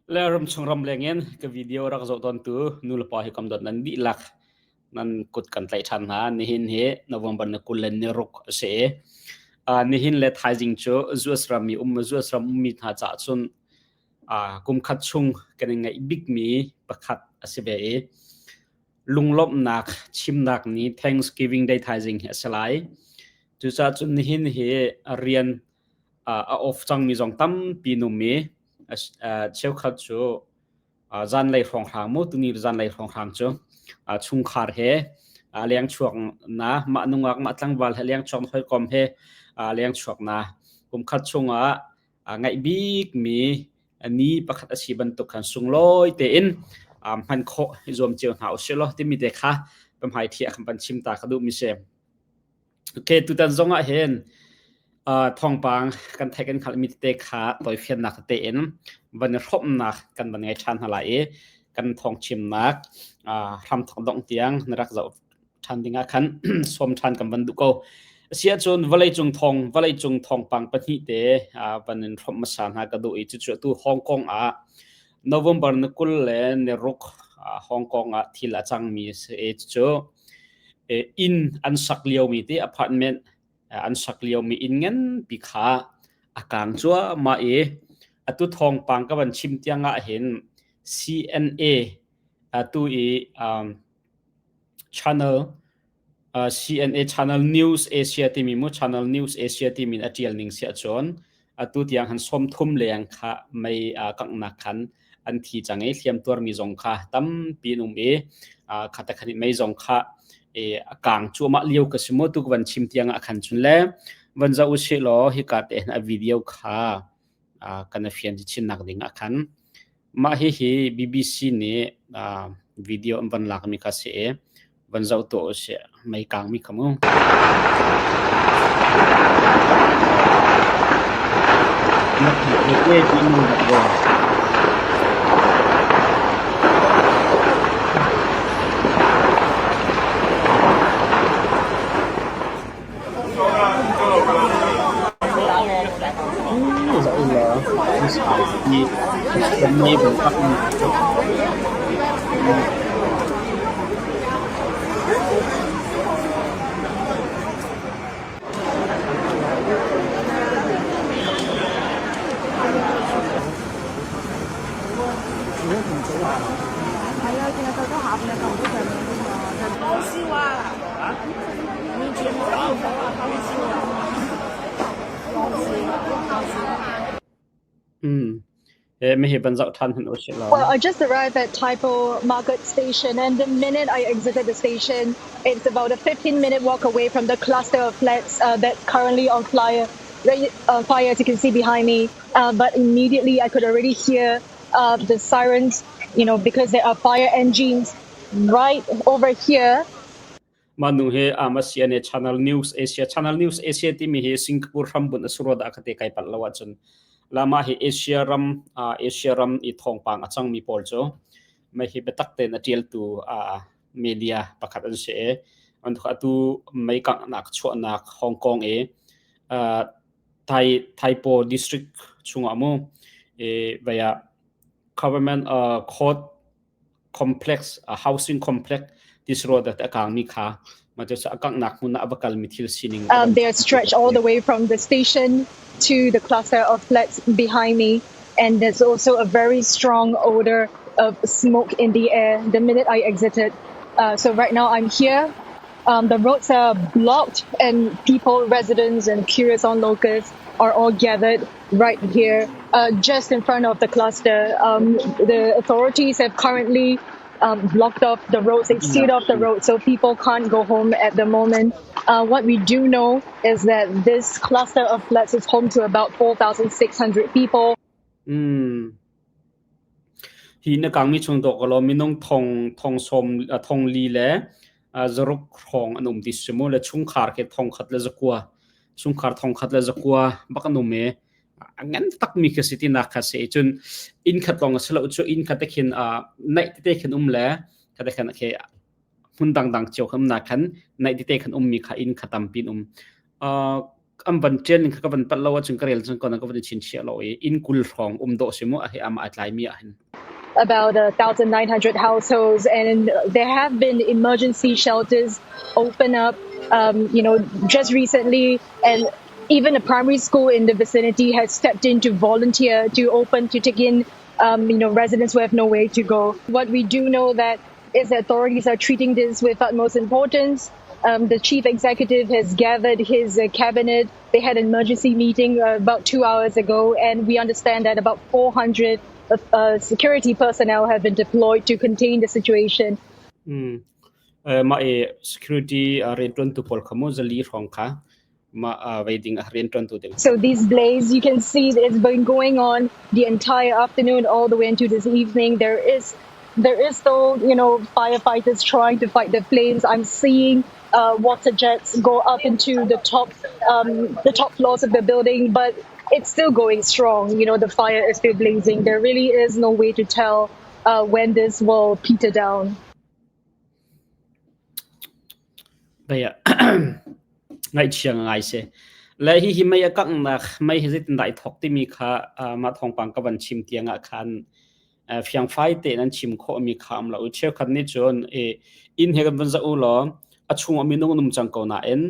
Le ramchung ramleng in ka video rak zoh tawntu nulepa hi kam dawt nan dihlak nan kut kan tlaih ṭhan hna. Nihin hi November ni 20 le ni ruk a si i nihin le thaizing cu US ram i um US ram ummi hna caah cun kum khat chung kan i ngaih bikmi pakhat a si ve i lunglawmhnak chimnak ni Thanksgiving Day thaizing hi a si lai. Cucaah cun nihin hi rian a off cangmi zong tampi num i cheukhat cu zanlei hrawnghrang mu tuni zanlei hrawnghrang cu chungkhar he leng chuak na mah nungak mah tlangval he leng chuak hawikom he leng chuak na kumkhat chungah ngaih bikmi ni pakhat a si bantuk khan sunglawi tein hman khawh i zuam cio hna usih law timi te kha pamhai thi a kan pan chim ta ka duh mi si. Okay, tutan zong ah hin thawngpang kan theih kan hngalhmi tete kha tawifiannak tete in van i hrawmhnak kan van ngei ṭhan hna lai i kan thawngchimnak hramthawk dongh tiang na rak zoh ṭhan ding ah khan sawm ṭhan kan van duh ko. Asiahcun vawleicung thawng vawleicung thawngpang pahnih te van in hrawmh hmasa hna ka duh i cucu atu Hong Kong ah November ni 20 le ni ruk Hong Kong ah thil a cangmi a si i cucu inn an sak liomi te apartment an sak liomi inn nganpi kha a kang cuahmah i atu thawngpang ka van chim tiang ah hin CNA atu i channel CNA Channel News Asia timi mu Channel News Asia timi a tial ning si ahcun atu tiang han 30 leng kha mei kanghnak khan an thi cang i hliam tuarmi zong kha tampi an um i khata khan mei zong kha a kang cuahmah lio ka si mu tu ka van chim tiang ah khan cun le van zoh usih law hika te hin a video kha kan fian chinnak ding ah khan Mah hihi BBC nih video an van lakmi kha si i van zoh tuah usih. Mei kangmi kha mu. Well, I just arrived at Tai Po Market Station, and the minute I exited the station, it's about a 15 minute walk away from the cluster of flats uh, that's currently on fire, uh, fire, as you can see behind me. Uh, but immediately I could already hear uh, the sirens, you know, because there are fire engines right over here. Mah nu hi ama CNA Channel News Asia Channel News Asia timi hi Singapore hrambun a suro dah kate kai palh lo ahcun lama hi Asia ram Asia ram i thawngpang a cangmi pawl cu mei hi biatak tein a tialtu media pakhat an si i an atu mei kanghnak chuahnak Hong Kong i Thai Thaipo district chungah mu i vaya government court complex housing complex this road a kangmi kha ma cu a kanghnak hmun ah a va kalmi thil sining They are stretched all the way from the station to the cluster of flats behind me and there's also a very strong odor of smoke in the air the minute I exited. So right now I'm here. The roads are blocked and people, residents and curious onlookers are all gathered right here, just in front of the cluster. The authorities have currently blocked off the roads. They've sealed off the roads so people can't go home at the moment. What we do know is that this cluster of flats is home to about 4,600 people. Hi na kangmi chung dawh ka law minung thong thong sawm thong li le zaruk hrawng an um ti si mu le chungkhar khi thong khat le zakua chungkhar thong khat le zakua bak an um i a ngan takmi khi si tinak kha si cun inn khat lawng a si lo cu inn khat te khin naih tete khin um le khat te khan khi hmun dangdang cio khan umnak khan naih tete khan ummi kha inn kha tampi an um. an van ṭial ning kha ka van palh lo ahcun ka rel cang ko na ka van i chinchiah lo i inn 20 hrawng um dawh si mu a hi amah a tlaimi ah hin. About 1,900 households, and there have been emergency shelters open up, just recently, and even a primary school in the vicinity has stepped in to volunteer to open to take in, residents who have no way to go. What we do know that is the authorities are treating this with utmost importance. The chief executive has gathered his cabinet. They had an emergency meeting about 2 hours ago, and we understand that about 400 security personnel have been deployed to contain the situation. Mah i security rianṭuantu pawl kha mu 400 hrawng kha mah vei ding ah rianṭuantu ding. So this blaze, you can see it's been going on the entire afternoon all the way into this evening. There is still, firefighters trying to fight the flames. I'm seeing water jets go up into the top floors of the building, but it's still going strong. The fire is still blazing. There really is no way to tell when this will peter down. Baya ngaihchia ngai si. Le hihi mei a kanghnak mei hi zeitindah i thawk timi kha mah thawngpang ka van chim tiang ah khan fiangfai tein an chim khawhmi kha um lo. Cheukhat nih cun inn he kan van zoh u law a chung ah minung an um cang ko nain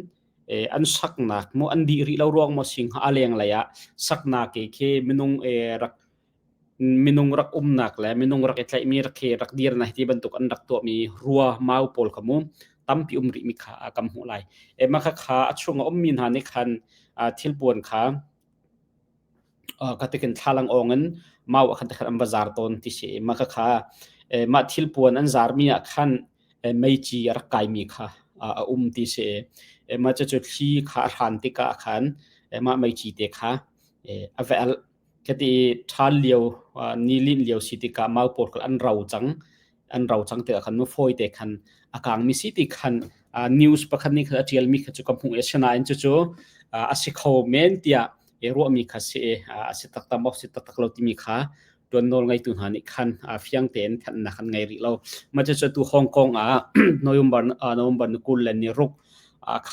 an saknak mu an dih rih lo ruang maw si hnga a lenglei ah saknak i khi minung rak minung rak umnak le minung rak i tlaihmi rak khi rak dirnak ti bantuk an rak tuahmi rua mau pawl kha mu tampi um rihmi kha kan hmuh lai. Mah kha a chung a ummi hna nih khan thilpuan kha ka tikin thlalang awng in mau ah khan tikhan an va zar tawn ti si. Mah kha mah thilpuan an zarmi ah khan meici a rak kaimi kha a um ti si. Mah cucu thli kha a hran tikah khan mah meici te kha a va alh. Khati ṭhal lio, ni linh lio si tikah mau pawl kha an ro cang. An ro cang tikah khan mu fawi te khan a kangmi si ti khan news pakhat nih khan a ṭialmi kha cu ka hmuh i asinain cucu a si kho men tiah i ruahmi kha si i a si taktak maw si taktak lo timi kha ṭuan nawl ngeitu hna nih khan fiang tein thanhnak an ngei rih lo. Mah cucu tu Hong Kong ah November November ni 26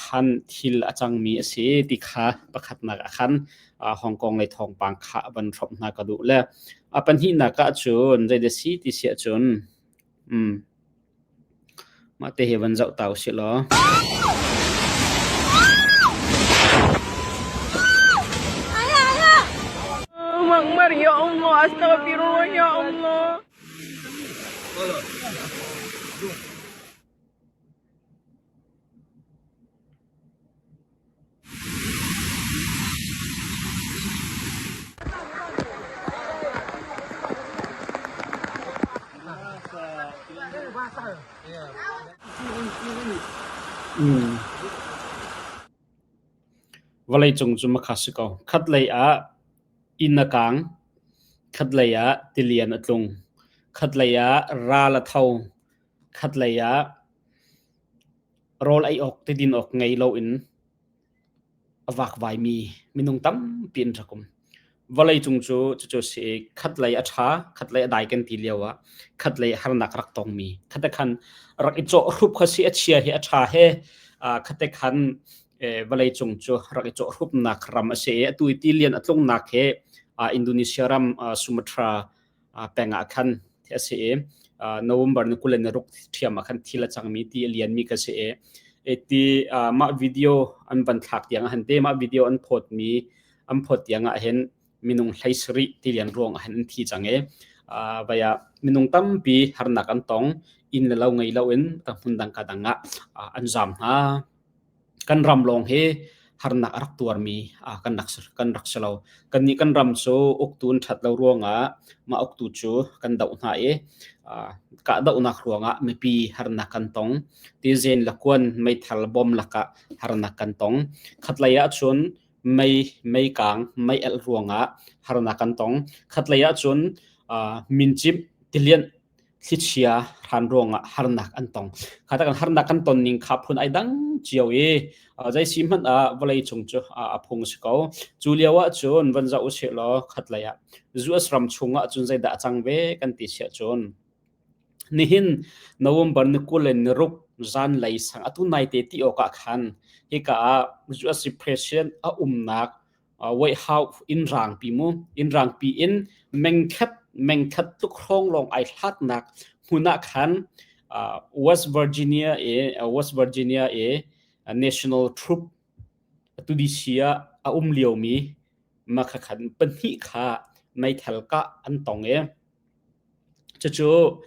khan thil a cangmi a si ti kha pakhatnak ah khan Hong Kong lei thawngpang kha van hrawmh hna ka duh le a pahnihnak ah cun zeidah si ti si ahcun mah te hi van zoh ta usih law. Akbar ya Allah, astagfirullah ya Allah. Vawleicung cu makha si ko. Khatlei ah inn a kang, khatlei ah tilian a tlung, khatlei ah ral a tho, khatlei ah rawl ei awk tidin awk ngei loin a vakvaimi minung tampi an rak um. Vawleicung cu cucu a si i khatlei a ṭha, khatlei a dai kan ti lio ah khatlei harnak rak tongmi, khate khan rak i cawhhrup kha si a chia hi a ṭha he khate khan vawleicung cu rak i cawhhrupnak ram a si i atu i tilian a tlungnak hi Indonesia ram Sumatra peng ah khan a si i November ni 26 ṭhiam ah khan thil a cangmi ti a lianmi ka si i ti mah video an van thlak tiang ah han te mah video an phawtmi an phawt tiang ah hin minung 17 ti lian ruang ah hin an thi cang i vaya minung tampi harnak an tong inn le lo ngei lo in hmun dang ka dang ah an zam hna. Kan ram lawng hi harnak a rak tuarmi kan rak si lo. Kannih kan ram cu uktu an ṭhat lo ruangah mah uktu cu kan doh hna i kahdohnak ruangah mipi harnak kan tong. Tizen le kuan meithal bom lakah harnak kan tong. Khatlei ahcun mei meikang mei alh ruangah harnak kan tong. Khatlei ahcun mincimh tilianh thlichia hran ruangah harnak an tong. Kha kan harnak kan ton ning kha phun ai dang cio i zei si hmanh ah vawlei cung cu a phung si ko. Cu lio ah cun van zoh usih law khatlei ah US ram chung ah cun zeidah a cang ve kan ti siah cun nihin November ni 26. Zanlei sang atu naite ti awk ah khan hika ah US President a umnak White House inn rangpi mu inn rangpi in mengkhat mengkhat tluk hrawng lawng ai hlatnak hmun ah khan West Virginia i West Virginia i National Troop atu DC ah a um liomi makhakhan pahnih kha meithal kah an tong i Cucu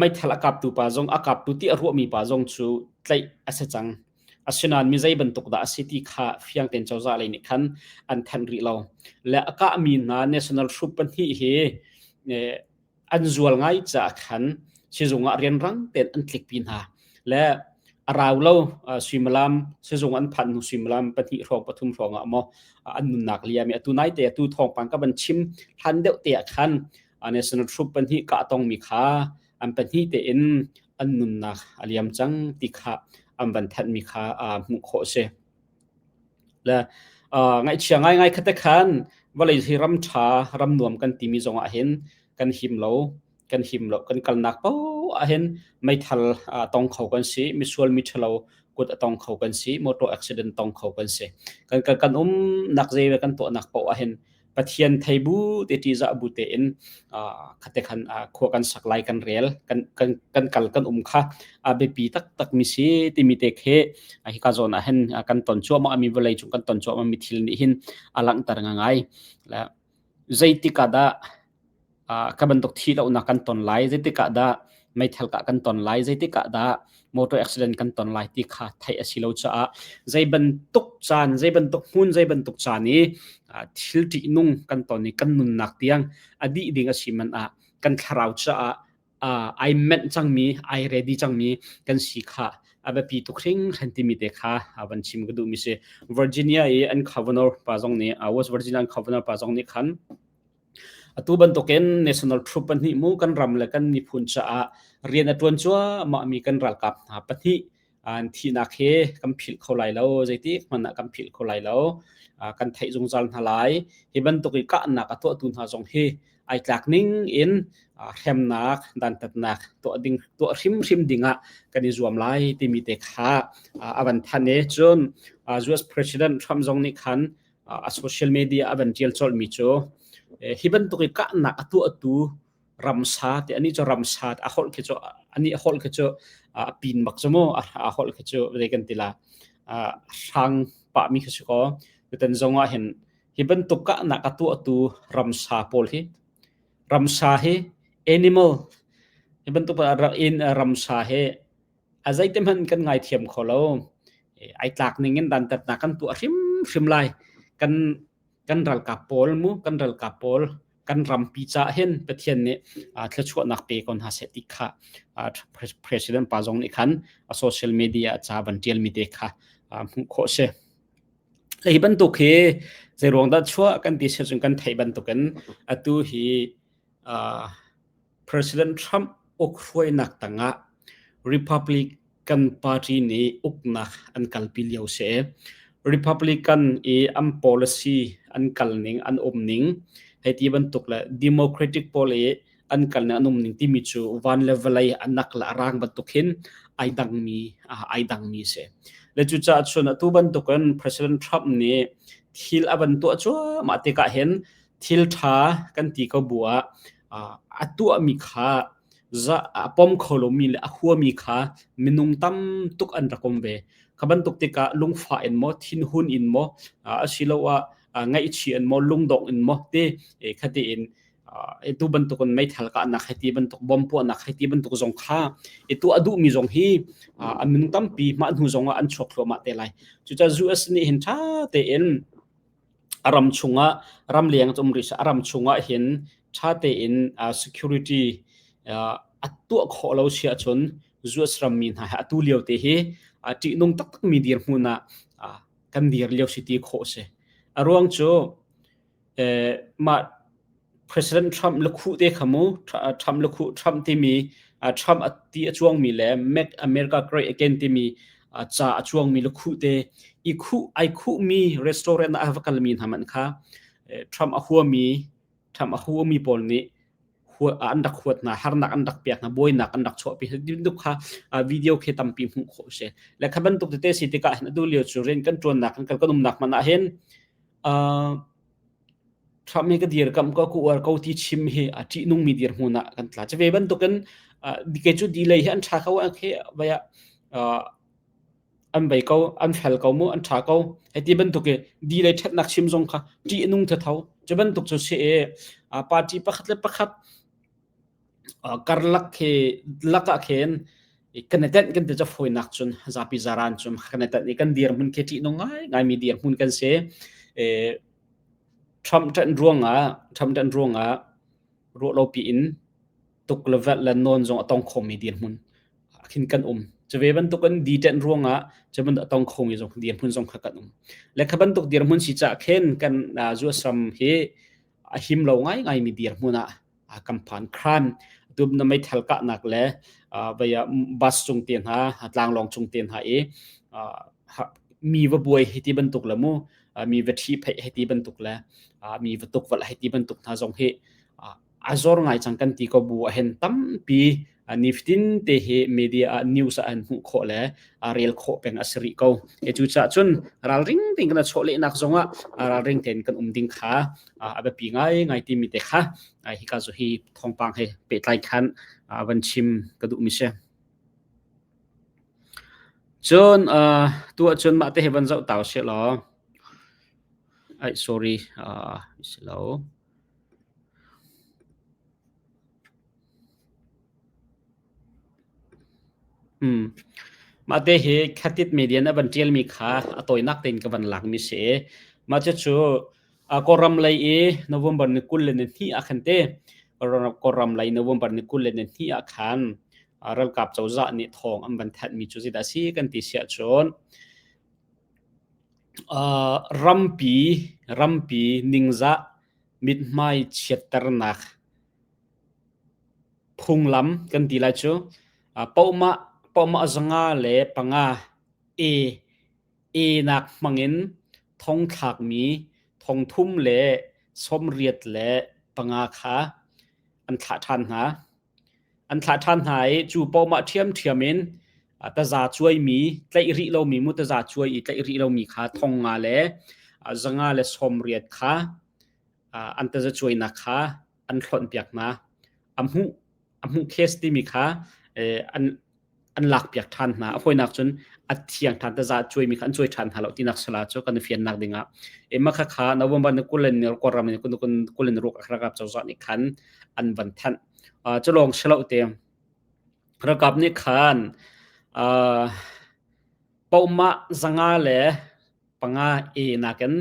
meithal a kaptu pa zong a kaptu ti a ruahmi pa zong cu tlaih a si cang. Asinain mi zei bantuk dah a si ti kha fiang tein cozah lei nih khan an thanh rih lo. Le a kahmi hna national troop pahnih hi an zual ngai caah khan sizung ah rianrang tein an tlikpi hna. Le a rau lo suimilam sizung an phanh hnu suimilam pahnih hrawng pathum hrawng ah maw an nunnak liam i atu nai te atu thawngpang ka van chim hlan deuh te ah khan national troop pahnih kah tongmi kha an pahnih tein an nunnak a liam cang ti kha an van thanhmi kha hmuh khawh a si. Le ngaihchia ngaingai kha te khan vawlei hi ram ṭha ram nuam kan timi zongah hin kan him lo kan him lo kan kalnak paoh ah hin meithal tong kho kan si misual mi ṭhalo kut a tong kho kan si motor accident tong kho kan si kan kan um nak zei kan tuahnak paoh ah hin Pathian thei bu te ṭihzah bu tein khate khan khua kan sak lai kan rel kan kan kan kal kan um kha a biapi taktak mi si timi te khi hika zawn ah hin kan ton cuahmah mi vawlei cung kan ton cuahmah mi thil nih hin a langhter ngai zeitik ah dah ka bantuk thi lonak kan ton lai zeitik ah dah meithal kah kan ton lai zeitik ah dah motor accident kan ton lai ti kha theih a si lo caah zei bantuk caan zei bantuk hmun zei bantuk caan i thil ṭihnung kan ton i kan nunnak tiang a dih ding a si man ah kan thlarau caah ai menh cangmi ai ready cangmi kan si kha a biapi tuk hringhran timi te kha van chim ka duhmi si Virginia i an governor pa zong nih West Virginia an governor pa zong nih khan Atu bantukin national troop pahnih mu kan ram le kan miphun caah rian a ṭuan cuahmahmi kan ralkap hna pahnih an thihnak hi kan philh kho lai lo. Zeitik hmanh ah kan philh kho lai lo. Kan theih zungzal hna lai. Hi bantuk i kahnak a tuahtu hna zong hi ai tlak ning in hremnak, dantatnak tuah ding tuah hrimhrim ding ah kan i zuam lai timi te kha a van thanh i cun US President Trump zong nih khan a social media a van tial colhmi cu hi bantuk i kahnak a tuahtu ramsa te ani cu ramsa a holh khi cu ani a holh khi cu a pin bak cu mu a holh khi cu zei kan ti la hrang pa mi khi si ko tutan zong ah hin hi bantuk kahnak a tuahtu ramsa pawl hi ramsa hi animal hi bantuk in ramsa hi A zeite hmanh kan ngaithiam kho lo. Ai tlak ning in dantatnak kan tuah hrimhrim lai. Kan kan ralkap pawl mu kan ralkap pawl kan rampi caah hin Pathian nih thluachuahnak pe ko hna seh ti kha President pa zong nih khan a social media ca van tialmi te kha hmuh khawh si. Hi bantuk hi zeiruang dah chuah kan ti si cun kan theih bantukin atu hi President Trump ukhruainak tangah Republican Party nih uknak an kalpi lio si. Republican i an policy an kalning an umning hei ti bantuk le Democratic pawl i an kalning an umning timi cu van le vawlei a nak le a rang bantuk hin ai dangmi ai dangmi si. Le cucaah cun atu bantukin President Trump nih thil a van tuah cuahmah tikah hin thil ṭha kan ti ko bu ah a tuahmi kha a pom kho lomi le a huami kha minung tam tuk an rak um ve. Kha bantuk tikah lungfah in maw, thinhun in maw, asiloah ngaihchih in maw, lungdongh in maw ti khati in tu bantukin meithal kahnak hei ti bantuk bom puahnak hei ti bantuk zong kha i tuah duhmi zong hi a minung tampi mah hnu zong ah an chuak thluahmah te lai. Cucaah US nih hin ṭha tein A ram chungah ramleng um rih a ram chungah hin ṭha tein security a tuah khawh lo si ahcun US rammi hna hi atu lio te hi ṭihnung taktakmi dirhmun ah kan dir lio si ti khawh a si. A ruang cu mah President Trump lukhuh te kha mu Trump lukhuh Trump timi Trump ti a cuangmi le Make America Great Again timi ca a cuangmi lukhuh te i khuh ai khuhmi restaurant ah a va kalmi hna man kha Trump a huami Trump a huami pawl nih An rak huat hna, harnak an rak pek hna, buainak an rak chuahpi bantuk kha video khi tampi hmuh khawh a si. Le kha bantuk tete si tikah hin atu lio cu rian kan ṭuannak kan kal kan umnak hmanh ah hin Trump hi ka dirkamh ko, ka uar ko ti chim hi a ṭihnungmi dirhmun ah kan tla. Cu ve bantukin kei cu delay hi an ṭha ko khi vai ah an bei ko, an fel ko mu, an ṭha ko. Hei ti bantuk i delay ṭhatnak chim zong kha ṭih a nung thatho. Cu bantuk cu si i party pakhat le pakhat karlak khi lakah khin kan i tenh kan ti cu fawinak cun zapi zaran cun kan i tenh i kan dirhmun khi ṭihnung ngaingaimi dirhmun kan si. Trump ṭanh ruangah Trump ṭanh ruangah ruah lo piin tuk le velh le nawn zong a tong khomi dirhmun khin kan um. Cu ve bantukin di ṭanh ruangah cu bantuk a tong khomi zong dirhmun zong kha kan um. Le kha bantuk dirhmun si caah khin kan US ram hi a him lo ngaingaimi dirhmun ah kan phan crime tu na meithal kahnak le vaya bus cung te hna tlanglawng cung te hna i mi va buai hi ti bantuk le mu mi va thi pheih hi ti bantuk le mi va tuk val hi ti bantuk hna zong hi a zor ngai cang kan ti ko bu ah hin tampi nifatin te hi media ah news ah an hmuh khawh le rel khawh peng a si rih ko. E cu caah cun ralring tein kan chawlehnak zongah ralring tein kan um ding kha a biapi ngai ngai timi te kha hika zu hi thawngpang he pehtlai khan van chim ka duh mi si. Cun tu ahcun mah te hi van zoh tau she law ai sorry si lo. Mah te hi Khatit media na van ṭialmi kha a tawinak tein ka van lakmi si. Mah cucu Kawlram lei i November ni 22 ah khan te Kawlram lei November ni 22 ah khan ralkap cozah nih thawng an van thanhmi cu zeidah a si kan ti siah cun rampi rampi ningzah mithmai chiatternak Phunglam kan ti lai cu pohmah pohmah 505 e e nak hmangin thongthlakmi 385 kha an thlah ṭhan hna. An thlah ṭhan hna i cu pohmah ṭhiamṭhiam in taza cuaimi tlaih rih lomi mu taza cuai i tlaih rih lomi kha thong nga le 180 kha an taza cuainak kha an hlonhpiak hna. A hmuh a hmuh case timi kha an an lakpiak ṭhan hna. A fawinak cun a thiang ṭhan taza cuaimi kha an cuai ṭhan hna lo tinak sala cu kan i fiannak dingah. Emma kha kha November ni kul ni Kawlram ni kul ni ruk ralkap cozah nih khan an van thanh. Cu lawng si lo te ralkap nih khan pohmah 505 e nakin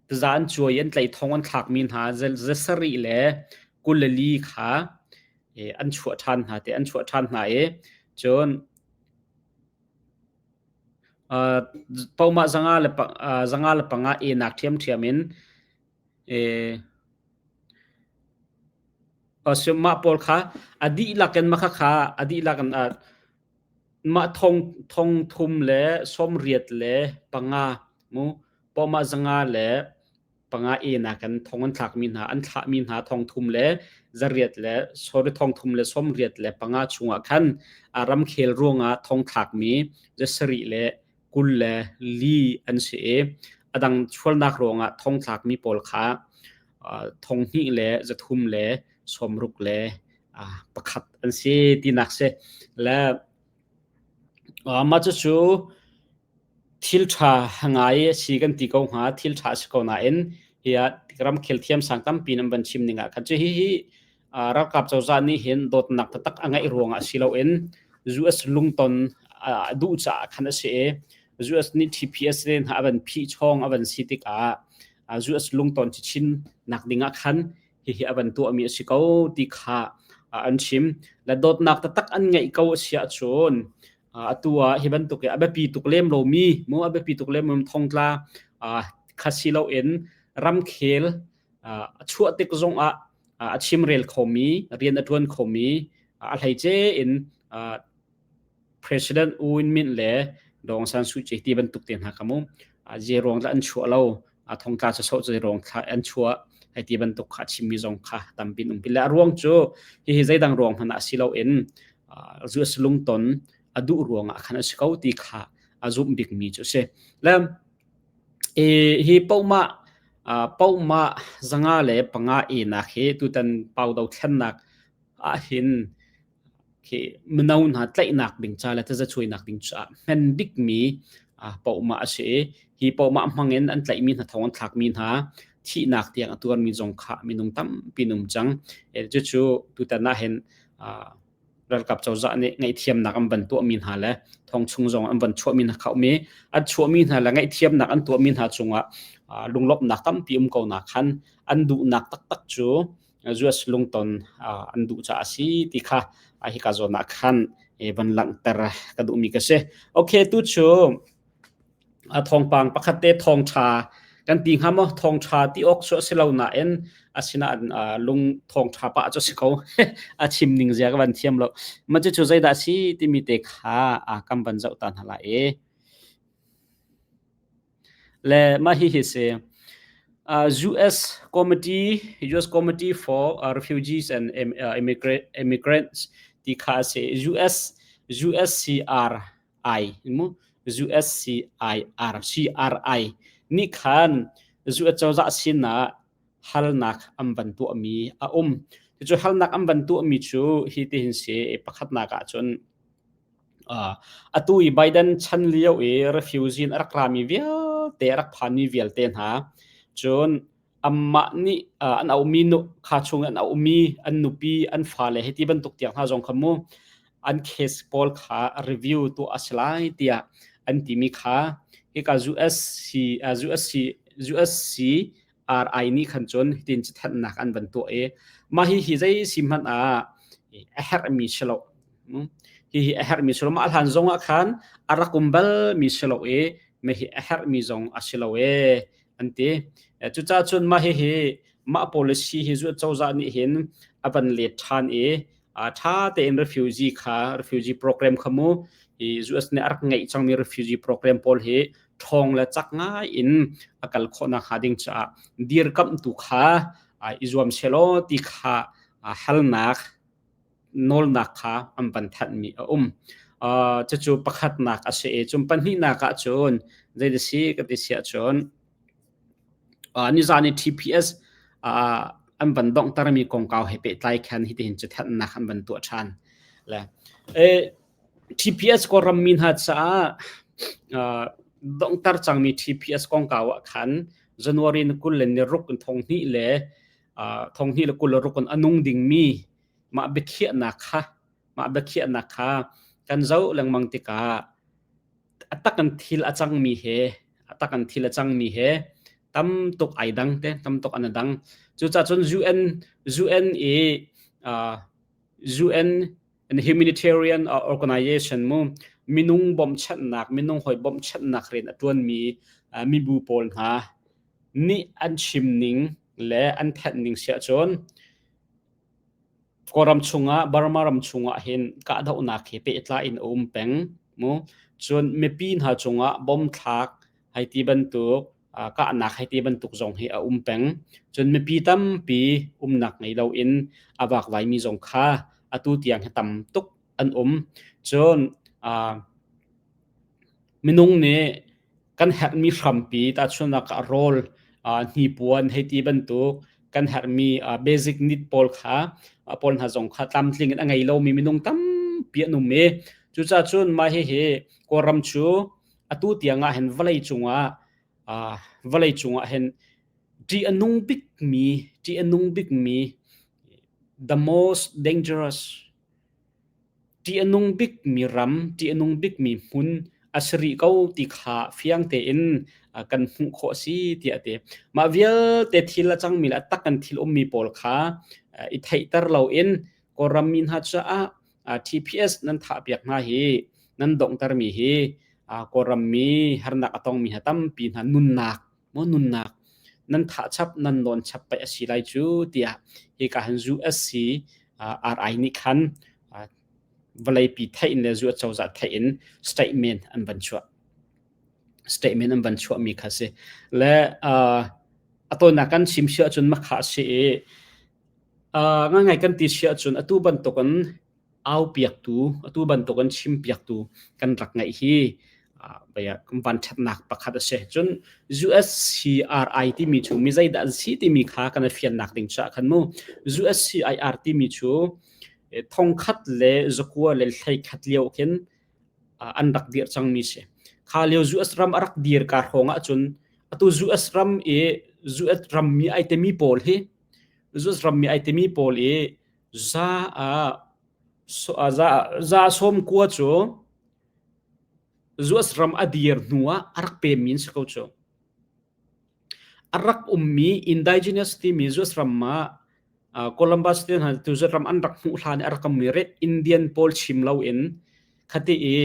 Taza an cuai i an tlaih thong an thlakmi hna zasarih le 24 kha an chuah ṭhan hna te an chuah ṭhan hna i cun pohmah 505 enak ṭhiamṭhiam in mah pawl kha a dihlak in mah kha a dihlak in mah thong 385 mu Pawmah 505 e nakin thong an thlakmi hna an thlahmi hna thong thum le zariat le sorry 385 chungah khan ramkhel ruangah thong thlakmi zasarih le 24 an si i a dang sualnak ruangah thong thlakmi pawl kha thong hnih le zathum le sawmruk le pakhat an si tinak si le mah cucu Thil ṭha ngai a si kan ti ko hnga. Thil ṭha a si ko nain hi ah ramkhel thiamsang tampi nan van chim ning ah khan cu hihi ralkap cozah nih hin dawtnak taktak a ngeih ruangah si loin US lungton a duh caah khan a si i US nih TPS le hna a van phih chawng a van si tikah US lungton chin nak ding ah khan hihi a van tuahmi a si ko ti kha an chim. Le dawtnak taktak an ngeih ko a si ahcun atu ah hi bantuk a biapi tuk lem lomi mu a biapi tuk lem lomi thongtla kha si loin ramkhel a chuah tik zong ah a chimrel khomi rian a ṭuan khomi a hleice in President U Win Myint le Daw Aung San Suu Kyi ti bantuk te hna kha mu zei ruang dah an chuah lo thongtla sawsawh zei ruang an chuah. Hei ti bantuk kha chimmi zong kha tampi an um pi le a ruang cu hihi zeidang ruang hmanh ah si loin US lungton a duh ruangah khan a si ko ti kha a zumh bikmi cu a si. Le hi pohmah pohmah 505 enak hi tutan pau dothlennak ahhin khi mino hna tlaihnak ding ca le tazacuainak ding caah hman bikmi pohmah a si i hi pohmah hmang in an tlaihmi hna thong an thlakmi hna thihnak tiang a tuarmi zong kha minung tampi an um cang. Cucu tutan ahhin ralkap cozah nih ngaihthiamnak an van tuahmi hna le thong chung zong an van chuahmi hna kha um i an chuahmi hna le ngaihthiamnak an tuahmi hna cungah lunglawmhnak tampi um ko nak khan an duhnak taktak cu US lungton an duh caah a si ti kha hika zawn ah khan van langhter ka duhmi ka si. Okay, tu cu thawngpang pakhat te thawngṭha kan ti hnga maw thawngṭha ti awk cu a si lo nain asinain lung thawngṭha pah cu a si ko. A chim ning zia ka van thiam lo. Mah cucu zeidah a si timi te kha kan van zoh ta hna lai i. Le mah hihi si. US Committee US Committee for Refugees and Immigrants ti kha a si. US USCR I mu USCIR CRI nih khan US cozah sinah halnak an van tuahmi a um. Cucu halnak an van tuahmi cu hi tihin si pakhatnak ah cun atu i Biden chan lio i refugee in a rak rami vialte a rak phanmi vialte hna cun amah nih an auhmi nu kha chung an auhmi an nupi an fale hei ti bantuk tiang hna zong kha mu an case pawl kha review tuah a si lai tiah an timi kha hika USC USC USC RI nih khan cun hitin cathanhnak an van tuah i mah hi hi zei si hmanh ah a herhmi si lo hihi a herhmi si lo mah hlan zong ah khan a rak um bal mi si lo i mah hi a herhmi zong a si lo e an ti. Cucaah cun mah hihi mah policy hi cu cozah nih hin a van let ṭhan i ṭha tein refugee kha refugee program kha mu hi US nih a rak ngeih cangmi refugee program pawl hi ṭhawng le cak ngai in a kal khawhnak hnga ding caah dirkamhtu kha i zuam selaw ti kha halnak nawlnak kha an van thanhmi a um. Cucu pakhatnak a si i cun pahnihnak ah cun zei si ka ti si ahcun nizan i TPS an van donghtermi kongkau he pehtlai khan hitihin cathanhnak an van tuah ṭhan. Le TPS Kawlram mi hna caah donghter cangmi TPS kongkau ah khan January ni 20 le ni ruk in thong hnih le thong hnih le 26 in a nung dingmi mah biakhiahnak kha mah biakhiahnak kha kan zoh lengmang tikah a tak in thil a cangmi he a tak in thil a cangmi he tam tuk ai dang te tam tuk an dang cucaah cun UN UN i UN humanitarian organization mu minung bawmchanhnak minung hoi bawmchanhnak rian a tuanmi mibu pawl hna nih an chim ning le an thanh ning siah cun Kawlram chungah Burma ram chungah hin kahdohnak he pehtlai in a um peng mu. Cun mipi hna cungah bom thlak hei ti bantuk kahnak hei ti bantuk zong hi a um peng. Cun mipi tampi umnak ngei loin a vakvaimi zong kha atu tiang hi tam tuk an um. Cun minung nih kan herhmi hrampi tahchunhnak ah rawl, hnipuan hei ti bantuk kan herhmi basic need pawl kha pawl hna zong kha tlamtling in a ngei lomi minung tampi an um i cucaah cun mah hihi Kawlram cu atu tiang ah hin vawlei cungah vawlei cungah hin ṭih a nung bikmi ṭih a nung bikmi the most dangerous Ṭih a nung bikmi ram, ṭih a nung bikmi hmun a si rih ko ti kha fiang tein kan hmuh khawh a si tiah a ti. Mah vialte thil a cangmi le a tak in thil ummi pawl kha i theihter loin Kawlram mi hna caah TPS nan thahpiak hna hi, nan donghtermi hi Kawlram mi harnak a tongmi hna tampi hna nunnak maw nunnak nan thah chap nan nawn chap pei a si lai cu tiah hika han USC RI nih khan vawleipi theih in le US cozah theih in statement an van chuah statement an van chuahmi kha si le. A tawinak kan chim si ahcun makha a si i ngai kan ti si ahcun atu bantukin aupiaktu, atu bantukin chimpiaktu kan rak ngeih hi vanṭhatnak pakhat a si. Cun USCRI timi cu mi zeidah an si timi kha kan i fiannak ding caah khan mu USCIR timi cu 1921 lio khin an rak dirh cangmi si. Kha lio US ram a rak dir ka hrawng ahcun atu US ram i US rammi ai temi pawl hi US rammi ai temi pawl i za za 90 cu US ram a dir hnu ah a rak pemmi an si ko cu. A rak ummi indigenous timi US ram ah Columbus te hna tu ram an rak hmuh hlan i a rak ummi Red Indian pawl chim loin khati i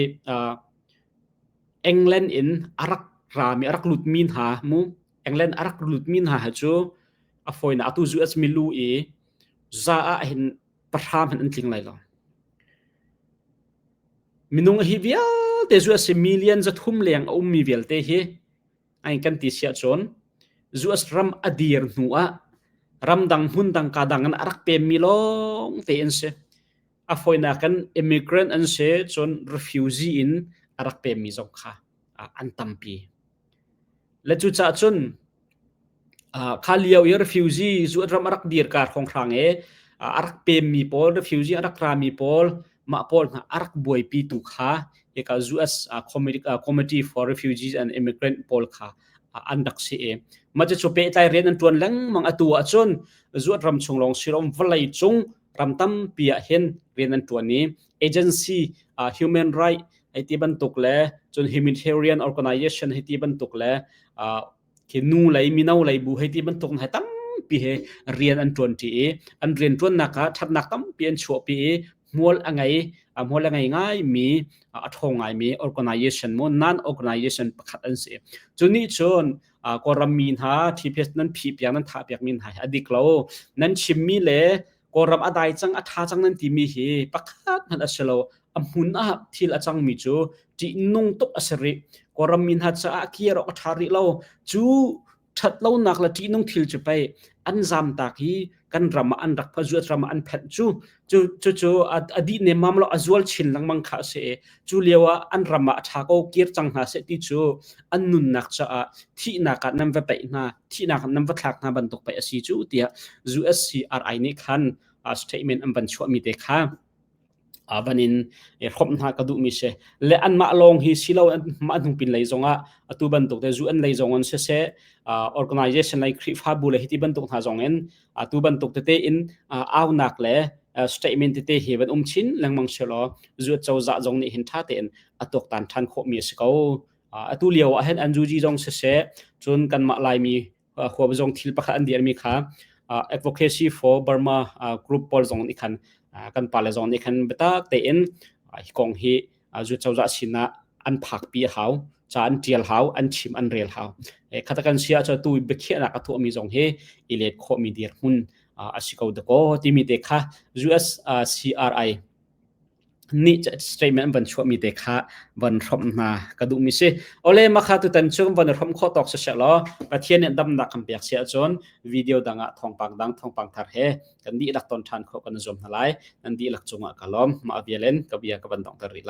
England in a rak rami a rak lutmi hna mu England a rak lutmi hna he cu a fawinak atu US milu i za ah hin pahra hmanh an tling lai lo. Minung hi vialte zu a si million 300 leng a ummi vialte hi ai kan ti siah cun US ram a dir hnu ah ramdang hmundang ka dang in a rak pemmi lawng te an si. A fawinak in immigrant an si cun refugee in a rak pemmi zong kha an tampi. Le cucaah cun kha lio i refugee zu ram a rak dir ka hrawnghrang i a rak pemmi pawl refugee a rak rami pawl mah pawl hna a rak buaipi tu kha hika US Committee for Refugees and Immigrant pawl kha an rak si i mah cu pehtlai rian an ṭuan lengmang atu ahcun zuat ram chung lawng si lo vawlei cung ram tampi ah hin rian an ṭuan i agency human right hei ti bantuk le cun humanitarian organization hei ti bantuk le khi nu lei mino lei bu hei ti bantuk hna tampi he rian an ṭuanṭi i an rian ṭuannak ah ṭhatnak tampi an chuahpi i hmual a ngei hmual a ngei ngaimi a ṭhawng ngaimi organization mu non organization pakhat an si. Cu nih cun Kawlram mi hna TPS nan phih piak nan thah piak mi hna hi a dik lo. Nan chimmi le Kawlram a dai cang a ṭha cang nan timi hi pakhat hmanh a si lo. A hmun ah thil a cangmi cu ṭihnung tuk a si rih. Kawlram mi hna caah kir awk a ṭha rih lo. Cu ṭhatlonak le ṭihnung thil cu pei an zamtak i kan ram ah an rak zuat ram ah an phenh cu cu cu a dih nemmam lo a zual chin lengmang kha a si i cu lio ah an ram ah a ṭha ko kir cang hna seh ti cu an nunnak caah thihnak ah nan va peih hna thihnak ah nan va thlak hna bantuk pei a si cu tiah USCRI nih khan statement an van chuahmi te kha van in hrawmh hna ka duhmi si le anmah lawng hi silo mah hnungpin lei zongah atu bantuk te zu an lei zong in siseh organization lei Khrihfabu le hiti bantuk hna zong in atu bantuk tete in aunak le statement tete hi van um chin lengmang selaw zu cozah zong nih hin tha tein a tuaktan than khawhmi a si ko atu lio ah hin NUG zong siseh cun kanmah Laimi khua zong thil pakhat an dirmi kha advocacy for Burma group pawl zong nih khan kan pale zong nih khan biatak tein hi kong hi zu cozah sinah an phakpi a hau ca an tial hau an chim an rel hau khata kan sia chu tu biakhiahnak a tuahmi zong hi i let khawhmi dirhmun a si ko dakaw timi te kha US CRI nih statement van chuahmi te kha van hrawmh hna ka duhmi si. Ole makha tutan cu van hrawmh khawh tawk si law Pathian nih damnak kan pek si ahcun video dang ah thawngpang dang thawngpang thar he kan dihlak ton ṭhan khawh kan zuam hna lai. Nan dihlak cungah ka lawm. Mah vial in ka bia ka van donghter rih lai.